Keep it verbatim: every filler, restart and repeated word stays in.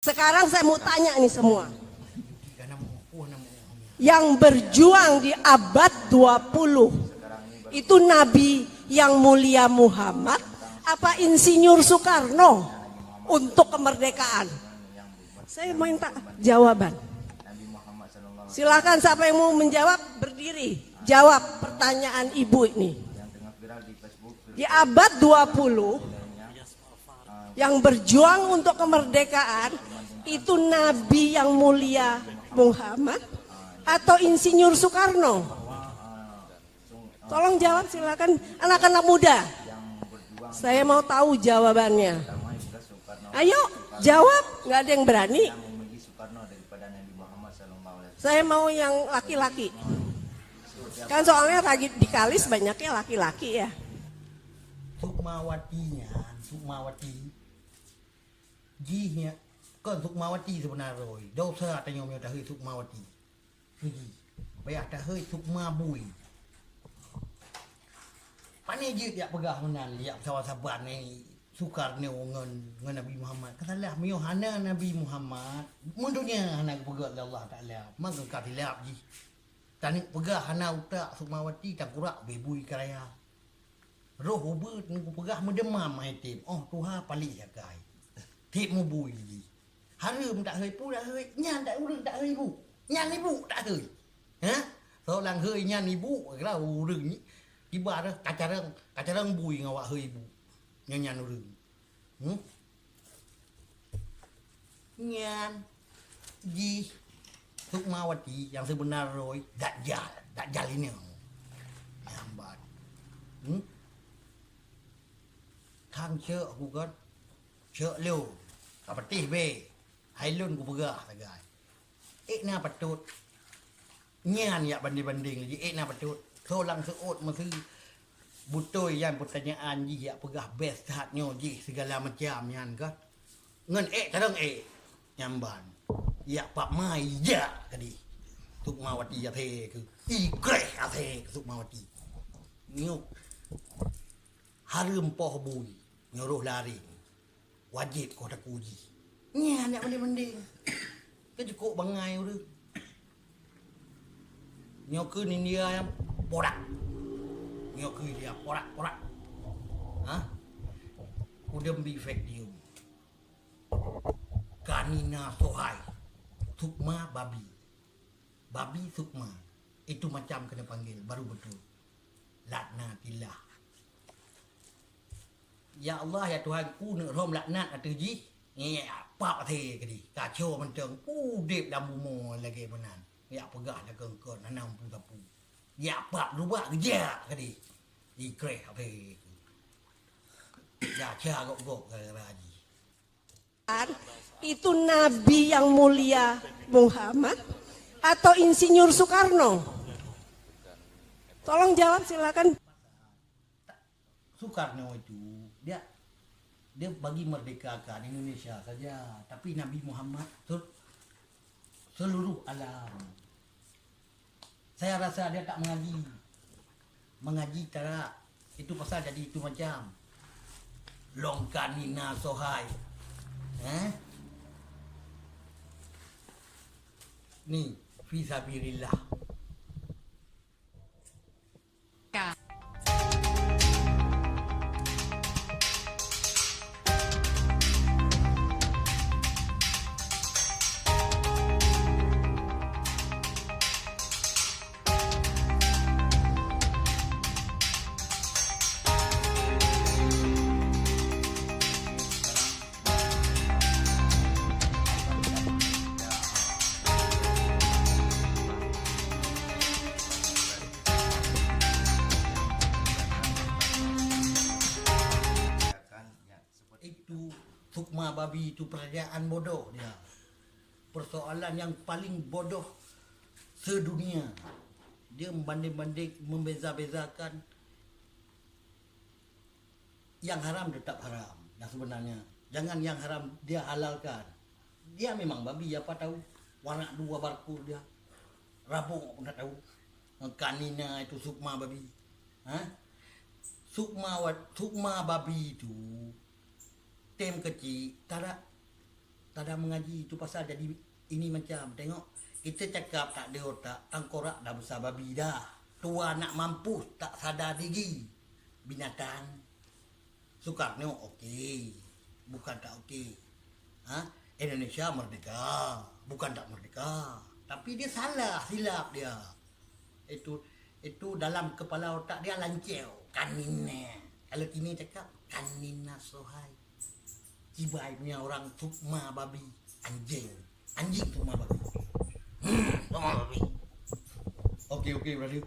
Sekarang saya mau tanya nih semua. Yang berjuang di abad dua puluh itu Nabi yang mulia Muhammad apa Insinyur Soekarno untuk kemerdekaan? Saya minta jawaban. Silakan, siapa yang mau menjawab berdiri. Jawab pertanyaan ibu ini. Di abad dua puluh, yang berjuang untuk kemerdekaan itu Nabi yang mulia Muhammad atau Insinyur Soekarno? Tolong jawab, silakan, anak-anak muda. Saya mau tahu jawabannya. Ayo, jawab. Nggak ada yang berani. Saya mau yang laki-laki. Kan soalnya lagi di Kalis banyaknya laki-laki ya. Sukmawati nyan, Sukmawati. Jih nyan, kon Sukmawati sebenarnya. Dosa tanyoe meunyoe taheuet Sukmawati. Jih. Payah taheuet Sukma Bui. Pane jeuet jak peugah meunan, jak saban-saban ni Soekarno ngon, ngon Nabi Muhammad. Ka salah, meunyoe hana Nabi Muhammad, meundonya hana geupeugah lé Allah Taala, maka ka silap jih. Taneuk peugah hana utak Sukmawati, tangkurak ubé bui keuraya. Roh ubeut ngon kupeugah meudeumam hai tem, oh tuha paléh akai. Tieb mubui jih. Hareuem tak hei, pu tak hei, nyan tak ureueng tak hei ibu. Nyan ibu tak hei. Ha? Soe lam hei nyan ibu, kira ureueng ni. Tiba dah kacareng, kacareng bui ngon awak hei ibu. Nyan nyan ureueng. Hmm? Nyan jih Sukmawati nyang seubeuna roh Dajjal, Dajjal inong. Nyang ban. Hmm? Thang cok aku kan. Cok lôn. Ka peutih be. Hai lôn kupeugah sagai. Ék na patôt. Nyan yak bandeng-bandeng lagi, ék na patôt. Soe lam seuôt meusi beutôi nyan peutanyaan jih yak peugah best that nyoe jih segala macam nyan kan. Ngon ék tadong ék. Nyan ban. Yak pap mai jak tadi. Sukmawati asé ke. Ikreh asé ke Sukmawati. Nyoe hareuem poh bui. Nyuroh lari. Wajéb koh takuji. Nyan aneuk mandeng-mandeng. Keu jukuk bangai ureueng. Nyoe keuh India nyang porak. Nyoe keuh India porak-porak. Ha? Udem bi fek dium. Kanina sohai. Sukma babi. Babi sukma. Itu macam kena panggil baru betul. Laknatillah. Ya Allah, ya Tuhanku, neuk rhom laknat ateueh jih. Nyak pap até keudeh. Kacau mantong. Udeb lam bumoe lagée meunan. Yak peugah lagée kon hana muphom sapeue. Yak pap lubak geujak keudeh. Ikreh até. Ya cha gok-gok gara-gara jih. Itu Nabi yang mulia Muhammad atau Insinyur Soekarno? Tolong jawab silakan. Soekarno itu dia dia bagi merdekakan Indonesia saja, tapi Nabi Muhammad se- seluruh alam. Saya rasa dia tak mengaji. Mengaji tak. Itu pasal jadi itu macam. Longkan nina sohai. Eh? Ni, fisabilillah. Itu sukma babi itu pertanyaan bodoh dia. Persoalan yang paling bodoh sedunia. Dia membanding-banding, membeza-bezakan yang haram tetap haram. Yang sebenarnya, jangan yang haram dia halalkan. Dia memang babi, apa tahu. Warna dua barkur dia. Rabong pun tak tahu. Kanina itu sukma babi. Ha? Sukma wat, sukma babi itu tem kecil, tak ada Tada mengaji itu pasal jadi ini macam. Tengok, kita cakap tak ada otak, tangkorak dah besar babi dah. Tua nak mampus, tak sadar diri. Binatang. Soekarno okey. Bukan tak okey. Ha? Indonesia merdeka. Bukan tak merdeka. Tapi dia salah, silap dia. Itu itu dalam kepala otak dia lanceu. Kanina. Kalau kini cakap, kanina sohai. Cibai punya orang sukma babi. Anjing. Anjing sukma babi. Hmm, sukma babi. Okey, okey, brother.